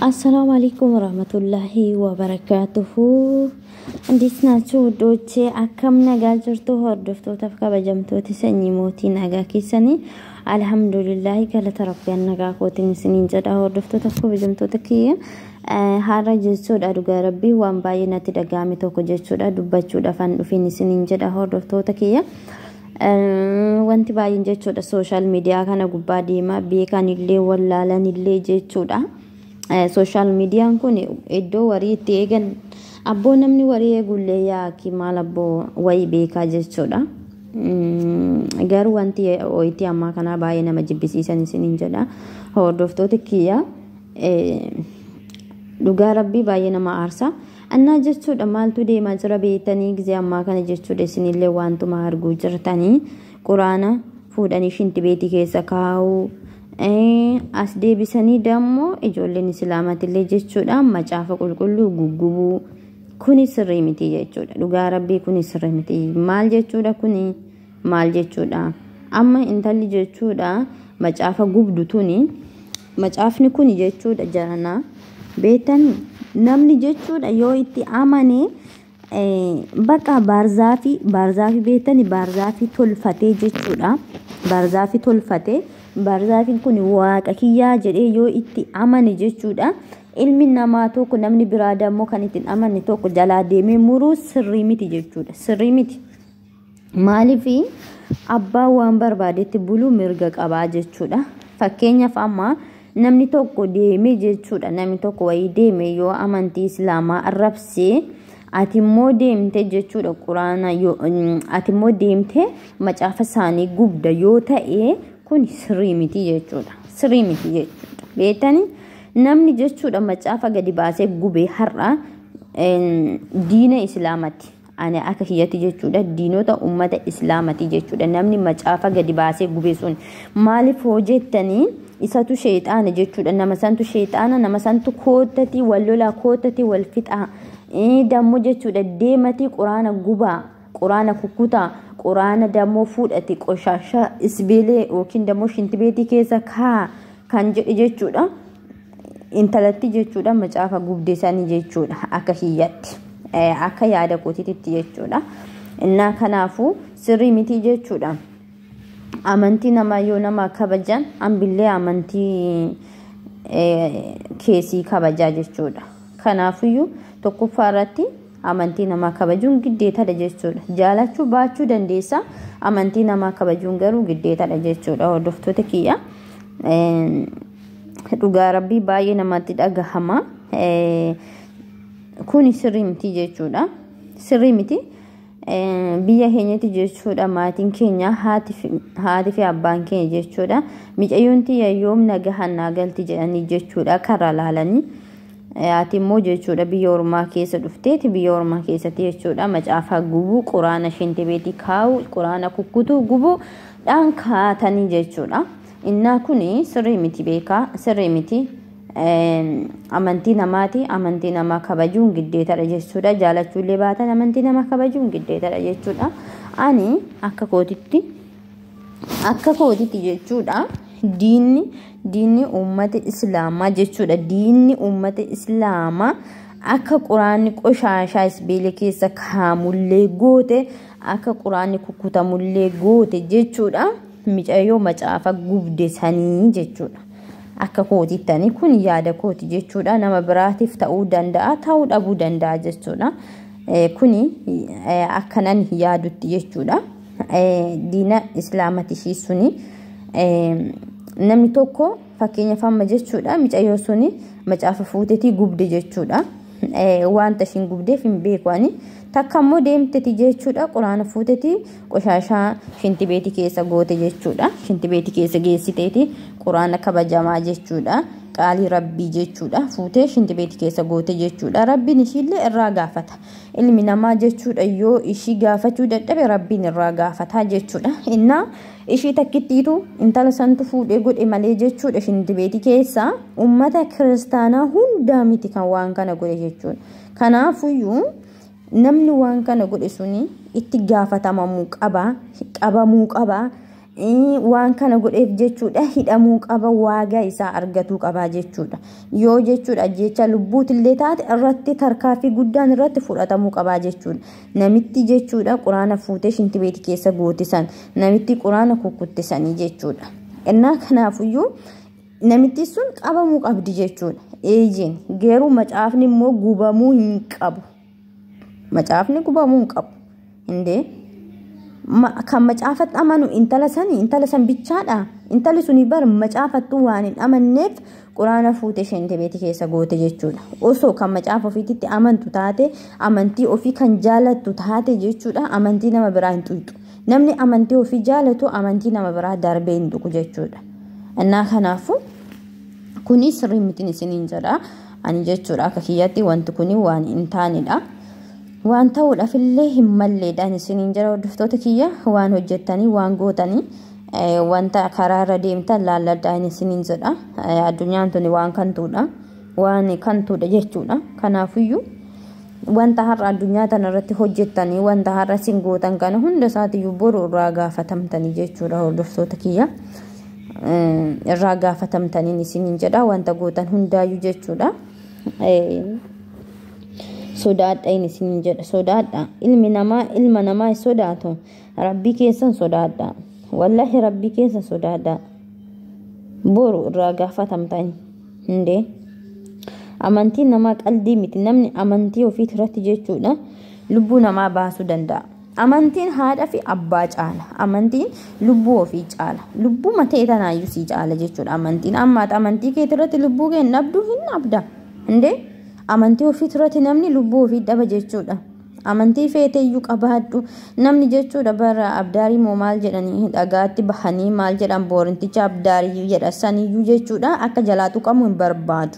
አሰላሙ አለይኩም ወራህመቱላሂ ወበረካቱሁ። እንዴት ናችሁ ውዶቼ? Akkam nagaa jirtu hordoftootaaf kabajamtoota sanyii mootii nagaa keessanii? Alhamdulillahi, galata rabbiin nagaa kootiin isiniin jedha. Hordoftootaaf kabajamtoota kiyya, har'a jechuudha dhugaa rabbii waan baay'ee natti dhaga'ame tokko jechuudha dubbachuudhaaf an dhufin isiniin jedha hordoftoota kiyya. Wanti baay'een jechuudha social media kana gubbaa deema, beekanillee wallaalanillee jechuudha. Social mediaan kun iddoo warii itti eegan, abboo namni warii eegullee yaaki maal abboo wayii beekaa jechuudha. Garuu wanti ho'itii ammaa kanaa baay'ee nama jibbisiisan isiniin jedha. Hordoftoota kiyya, dhugaa rabbii baay'ee nama aarsa. Annaa jechuudha maaltu deemaa jira beektanii? Gizee ammaa kana jechuudha isinillee wantuma arguu jirtanii, quraana fuudhanii shintibeetii keessa kaa'uu, as deebisanii dammoo ijoolleen islaamatillee jechuudha macaafa qulqulluu guggubuu, kuni sirrii miti jechuudha. Dhugaa rabbii kuni sirrii miti. Maal jechuudha kuni? Maal jechuudha? Amma intalli jechuudha macaafa gubdu tuni, macaafni kuni jechuudha jaranaa beektanii, namni jechuudha yoo itti amane bakka baarzaafii, baarzaafii beektanii, baarzaafii tolfatee jechuudha, baarzaafii tolfatee, baarzaafiin kun waaqa kiyyaa jedhee yoo itti amane jechuudha, ilmi namaa tokko, namni biraa dammoo kan ittiin amane tokko jalaa deemee muruu sirrii miti jechuudha, sirrii miti. Maaliif? Abbaa waan barbaadetti buluu mirga qabaa jechuudha. Fakkeenyaaf amma namni tokko deemee jechuudha, namni tokko wayii deeme yoo amantii islaamaa arrabsee, ati immoo deemte jechuudha quraana, ati immoo deemte macaafa isaanii gubda yoo ta'e, kun sirrii miti jechuudha, sirrii miti jechuudha. Beektanii, namni jechuudha macaafa gadi baasee gubee har'a diina islaamati. Ani akka kiyyatti jechuudha diinota ummata islaamati jechuudha namni macaafa gadi baasee gube sun. Maaliif hojjettanii? Isatu sheexaana jechuudha, nama santu sheexaana, nama santu kootatii wal lolaa, kootatii wal fixaa, dammoo jechuudha deematii quraana gubaa, quraana kukkutaa, quraana dammoo fuudhati qoshaashaa isbeelee yookiin dammoo shintibeetii keessa kaa kan jedhe jechuudha intalatti jechuudha macaafa gubde sanii jechuudha, akka kiyyatti, akka yaada kootiitti jechuudha. Innaa kanaafuu sirrii miti jechuudha. Amantii namaa yoo nama kabajan, ambillee amantii keessii kabajaa jechuudha. Kanaafiyyuu tokkoffaa irratti amantii namaa kabajuun giddeetadha jechuudha. Jaalachuu baachuu dandeessa, amantii namaa kabajuun garuu giddeetadha jechuudha. Hordoftoota kiyya, dhugaa rabbii baay'ee namatti dhagahama. Kuni sirrii miti jechuudha, sirrii miti. Biyya keenyatti jechuudha maatiin keenya, haati fi abbaan keenya jechuudha, micayyoon tiyya yoom nagahan naa galti jedhanii jechuudha karaa laalanii, ati immoo jechuudha biyya ormaa keessa dhufteeti biyya ormaa keessatti jechuudha macaafa gubuu, quraana shintibeetii kaa'u, quraana kukkutuu, gubuu dhaan kaatanii jechuudha. Innaa kuni sirrii miti beekaa, sirrii miti. Amantii namaati, amantii namaa kabajuun giddeetadha jechuudha. Jaalachuullee baatan amantii namaa kabajuun giddeetadha jechuudha. Ani akka kootitti jechuudha diinni uummata islaamaa jechuudha, diinni uummata islaamaa akka quraanni qoshaashaa isbeelee keessa kaamullee goote, akka quraanni kukkutamullee goote jechuudha micayyoo macaafa gubde sanii jechuudha. Akka kootittani, kun yaada kooti jechuudha. Nama biraatiif ta'uu danda'a, ta'uu dhabuu danda'a jechuudha. Kuni akkanan yaadutti jechuudha. Diina islaamati ishii suni. Namni tokko fakkeenyaaf amma jechuudha micayyoo suni macaafa fuutetii gubde jechuudha. Wanta ishiin gubdeef hin beeku ani. Takka immoo deemteti jechuudha quraana fuutetii qoshaashaa shintibeetii keessa goote jechuudha, shintibeetii keessa geessiteeti quraana kabajamaa jechuudha, qaalii rabbii jechuudha, fuutee shintibeetii keessa goote jechuudha. Rabbiin ishiillee irraa gaafata. Ilmi namaa jechuudha yoo ishii gaafachuu dadhabe, rabbiin irraa gaafata jechuudha. Innaa ishii takkittiitu intala santu fuudhee godhe malee jechuudha shintibeetii keessa ummata kiristaanaa hundaa miti kan waan kana godhe jechuudha. Kanaafuyyuu namni waan kana godhe suni itti gaafatamamuu qaba, qabamuu qaba. Waan kana godheef jechuudha hidhamuu qaba, waagaa isaa argatuu qaba jechuudha. Yoo jechuudha jecha lubbuutillee taate irratti tarkaaffii guddaan irratti fudhatamuu qaba jechuudha. Namitti jechuudha quraana fuutee shintibeeti keessa gootisan, namitti quraana kukkuttisanii jechuudha. Innaa kanaafuyyuu namitti sun qabamuu qabdi jechuudha. Eeyyeen garuu macaafni immoo gubamuu hin qabu. Macaafni gubamuu hin qabu. Indee kan macaafatti amanu intala sani, intala san bichaadha. Intalli suni bar macaafattuu waan hin amanneef quraana fuute shintibeeti keessa goote jechuudha. Osoo kan macaafa ofiitti amantu taate, amantii ofii kan jaalattu taate jechuudha, amantii nama biraa hin tuqxu. Namni amantii ofii jaalatu amantii nama biraa darbee hin tuqu jechuudha. Innaa kanaafuu kuni sirrii mitiin isiniin jedha. Ani jechuudha akka kiyyatti wanti kuni waan hin taanedha. Waan ta'uudhaaf illee hin malleedhaan isiniin jira hordoftoota kiyya. Waan hojjettanii waan gootanii wanta karaa irra deemtan laalladhaan isiniin jedha. Addunyaan tuni waan kantuudha. Waan kantuudha jechuudha. Kanaafuyyuu wanta har'a addunyaa tana irratti hojjettanii wanta har'a isin gootan kana hunda isaatiyyuu boru irraa gaafatamtanii jechuudha hordoftoota kiyya. Irraa gaafatamtaniin isiniin jedha wanta gootan hundaayyuu jechuudha. Sodaadha inni isiniin jedha, sodaadha. Ilmi namaa ilma namaa hin sodaatu. Rabbii keessan sodaadha. Wallahi rabbii keessan sodaadha. Boru irraa gaafatamtanii. Indee amantiin namaa qaldii miti. Namni amantii ofii irratti jechuudha lubbuu namaa baasuu danda'a. Amantiin haadha fi abbaa caala. Amantiin lubbuu ofii caala. Lubbuu matee tanaayyuu sii caala jechuudha amantiin. Ammaat amantii keetii irratti lubbuu kee hin dhabdu, hin dhabda. Indee amantii ofii irratti namni lubbuu ofii dhaba jechuudha. Amantii feeteeyyuu qabaadhu. Namni jechuudha bara abdaarii moo maal jedhanii dhagaatti bahanii maal jedhan boorinticha abdaarii jedha saniyyuu jechuudha akka jalaa tuqamu hin barbaadu.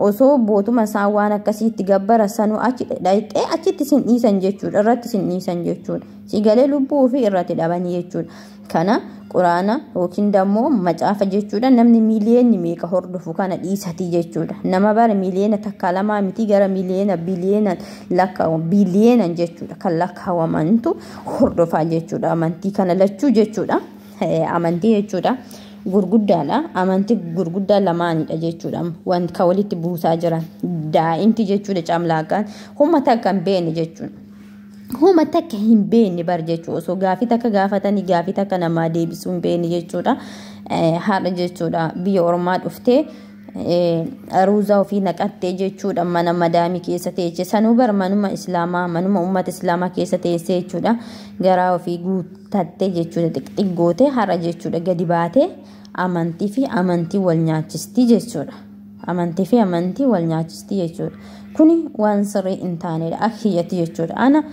Osoo bootuma isaan waan akkasiitti gabbara sanuu achi dhayxee achitti sin dhiisan jechuudha, irratti sin dhiisan jechuudha. Sigalee lubbuu ofii irratti dhabanii jechuudha. Kana quraana yookiin dammoo macaafa jechuudha namni miiliyoonni meeqa hordofu kana dhiisatii jechuudha. Nama bara miiliyoona takka lamaa miti gara miiliyoona biliyoona lakkaawwan biliyoonan jechuudha kan lakkaawwamantu hordofaa jechuudha. Amantii kana lachuu jechuudha. Amantii jechuudha gurguddaadha. Amantii gurguddaa lamaanidha jechuudha. Wanti kan walitti buusaa jiran daa'imti jechuudha camlaaqaan humna takka hin beekne jechuudha. Huma takka hin beekne bar jechuudha. Osoo gaafii takka gaafatanii gaafii takka namaa deebisuu hin beekne jechuudha. Haadha jechuudha biyya ormaa dhuftee ruuzaa ofii naqattee jechuudha mana madaamii keessa teessee sanuu bar manuma islaamaa manuma uummata islaamaa keessa teessee jechuudha garaa ofii guuttattee jechuudha xixiqqootee har'a jechuudha gadi baatee amantii fi amantii wal nyaachistii jechuudha. Amantii fi amantii wal nyaachistii jechuudha. Kuni waan sirrii hin taanedha akka kiyyatti jechuudha. Ana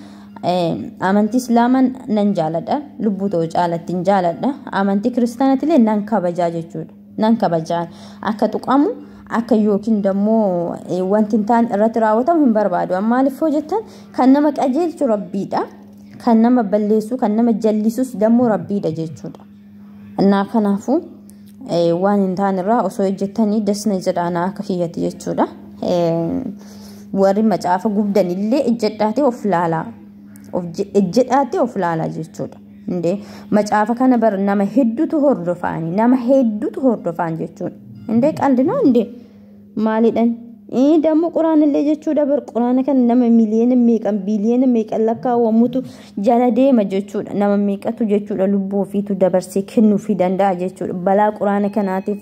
amantii islaamaa nan jaaladha, lubbuu ta'uu caalatti hin jaaladha. Amantii kiristaanaatillee nan kabajaa jechuudha. Nan kabajaa akka tuqamu akka yookiin dammoo wanti hin taane irratti raawwatamu hin barbaadu. Maaliif hoo jettan kan nama qajeelchu rabbiidha. Kan nama balleessu kan nama jallisus dammoo rabbiidha jechuudha. Innaa kanaafuu waan hin taane irraa osoo hojjettanii dasna jedhaanaa akka kiyyatti jechuudha. Warri macaafa gubdanillee ejjedhaatee of laalaa. Ejjedhaatee of laalaa jechuudha. Indee macaafa kana bara nama hedduutu hordofaani, nama hedduutu hordofaan jechuudha. Indee qaldinoo indee maalidhan? Dammoo quraanillee jechuudha bar quraana kana nama miiliyoona meeqan biliyoona meeqan lakkaawwamutu jala deema jechuudha. Nama meeqatu jechuudha lubbuu ofiitu dabarsee kennuufii danda'a jechuudha. Balaa quraana kanaatiif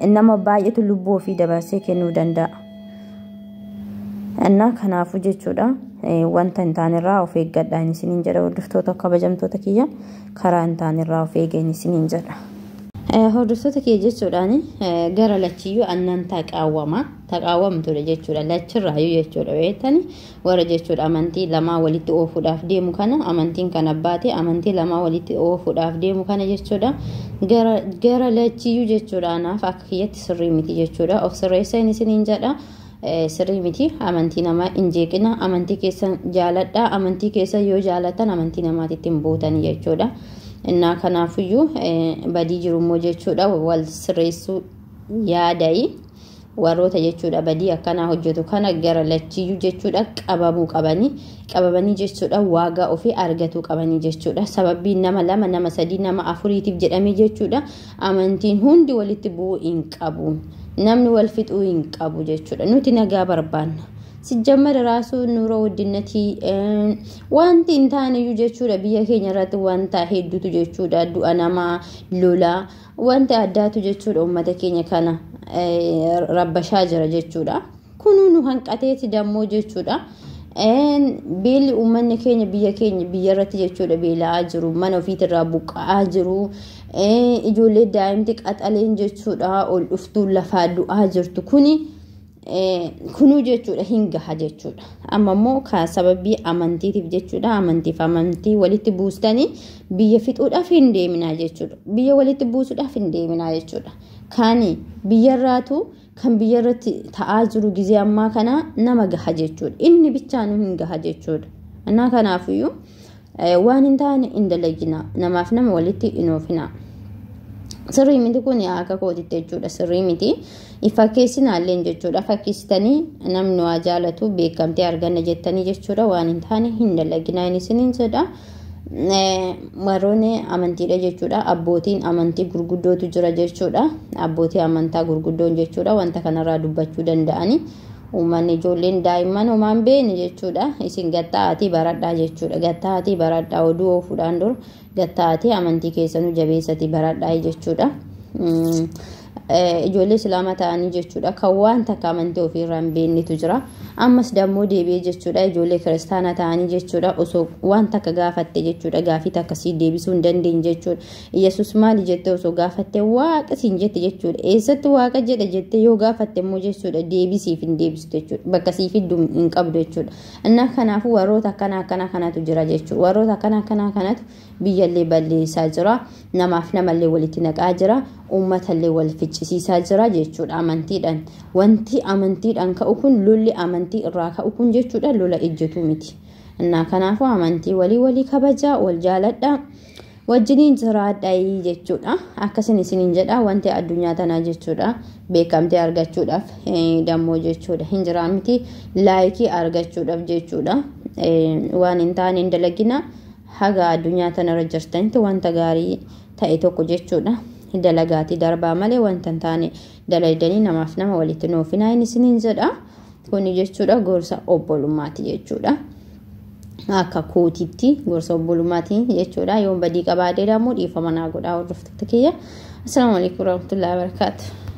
nama baay'eetu lubbuu ofii dabarsee kennuu danda'a. Innaa kanaafuu jechuudha wanta hin taanerraa of eeggadhaan isiniin jedha hordoftoota kabajamtoota kiyya, karaa hin taanerraa of eegeen isiniin jedha. Hordoftoota kiyya jechuudhaan gara lachiyyuu annan taqaawwama taqaawwamtudha jechuudha lachirraayyuu jechuudha beektani warra jechuudha amantii lamaa walitti oofuudhaaf deemu kana amantiin kan abbaate amantii lamaa walitti oofuudhaaf deemu kana jechuudha gara lachiyyuu jechuudha anaaf akka kiyyatti sirrii miti jechuudha. Of sirreessan isiniin jedha. Sirrii miti amantii namaa hin jeeqina, amantii keessan jaaladha, amantii keessan yoo jaalatan amantii namaatitti hin buutan jechuudha. Innaa kanaafuyyuu badii jirummoo jechuudha wal sirreessuu yaadayi. Warroota jechuudha badii akkanaa hojjetu kana gara lachiyyuu jechuudha qabamuu qabanii, qabamanii jechuudha waagaa ofii argatuu qabanii jechuudha. Sababii nama 2, nama 3, nama 4tiif jedhamee jechuudha amantiin hundi walitti bu'uu hin qabu. Namni wal fixuu hin qabu jechuudha. Nuti nagaa barbaanna. Sijjammar raasuu nuura guddinatii wanti hin taaneyyuu jechuudha biyya keenya irratti wanta hedduutu jechuudha, du'a namaa, lola, wanta addaatu jechuudha uummata keenya kana rabbashaa jira jechuudha. Kunuu nu hanqateeti dammoo jechuudha. Beelli uummanni keenya biyya keenya biyya irratti jechuudha beela'aa jiru, mana ofiitirraa buqqa'aa jiru, ijoollee daa'imti qaxaleen jechuudha ol dhuftuu lafaa du'aa jirtu kuni kunuu jechuudha hin gaha jechuudha. Amma immoo sababii amantiitiif jechuudha amantiif amantii walitti buustanii biyya fixuudhaaf hin deeminaa jechuudha. Biyya walitti buusuudhaaf hin deeminaa jechuudha. Kaani biyyarraatu kan biyyarratti ta'aa jiru gizee ammaa kana nama gaha jechuudha. Inni bichaanuu hin gaha jechuudha. Innaa kanaafiyyuu waan hin taane hin dalagina, namaaf nama walitti hin oofina. Sirrii miti kun akka kootitti jechuudha, sirrii miti. Fakkeessinaallee jechuudha, fakkeessitanii namni waa jaalatu beekamtee arganna jettanii jechuudha waan hin taane hin dalaginaa inni isiniin jedha. Warroonni amantiidha jechuudha, abbootiin amantii gurguddootu jira jechuudha. Abbootii amantaa gurguddoon jechuudha wanta kanarraa dubbachuu danda'ani. Uummanni ijoolleen daa'imman homaa hin beekne jechuudha isin gatta'aatii baradhaa jechuudha. Gatta'aatii baradhaa, oduu oofuudhaan dura gatta'aatii amantii keessanuu jabeessatii baradhaa jechuudha. Ijoollee islaamaa ta'anii jechuudha kan waan takka amantii ofiirraa hin beeknetu jira. Ammas dammoo deebi'ee jechuudha ijoollee kiristaanaa ta'anii jechuudha osoo waan takka gaafatte jechuudha gaafii takka sii deebisuu hin dandeenye jechuudha. Iyyasuus maali jettee osoo gaafatte waaqa siin jette jechuudha. Eessatti waaqa jedha jettee yoo gaafatte immoo jechuudha deebisiif hin deebistu jechuudha. Bakka siif iddoo hin qabdu jechuudha. Innaa kanaafuu warroota akkana akkana kanatu jira jechuudha. Warroota akkana akkana kanatu biyyallee balleessaa jira. Namaaf namallee walitti naqaa jira. Uummatallee wal ficcisiisaa jira jechuudha amantiidhaan. Wanti amantiidhaan ka'u kun, lolli amantii irraa ka'u kun jechuudha lola ejjetuu miti. Innaa kanaafuu amantii walii walii kabajaa, wal jaaladhaa, wajjiniin jiraadhaa jechuudha. Akkasin isiniin jedha wanti addunyaa tanaa jechuudha beekamtii argachuudhaaf dammoo jechuudha hin jiraa miti, laayikii argachuudhaaf jechuudha waan hin taane hin dalagina. Haga addunyaa tanarra jirtanitti wanta gaarii ta'e tokko jechuudha dalagaatii darbaa malee wanta hin taane dalaydanii namaaf nama walitti noofinaa inni isiniin jedha. Kuni jechuudha gorsa obbolummaati jechuudha. Akka kootitti gorsa obbolummaati jechuudha. Yoon badii qabaadee dammoo dhiifama naa godhaa hordoftoota kiyya. Assalaamu alaikum warahmatullahi wabarakatuh.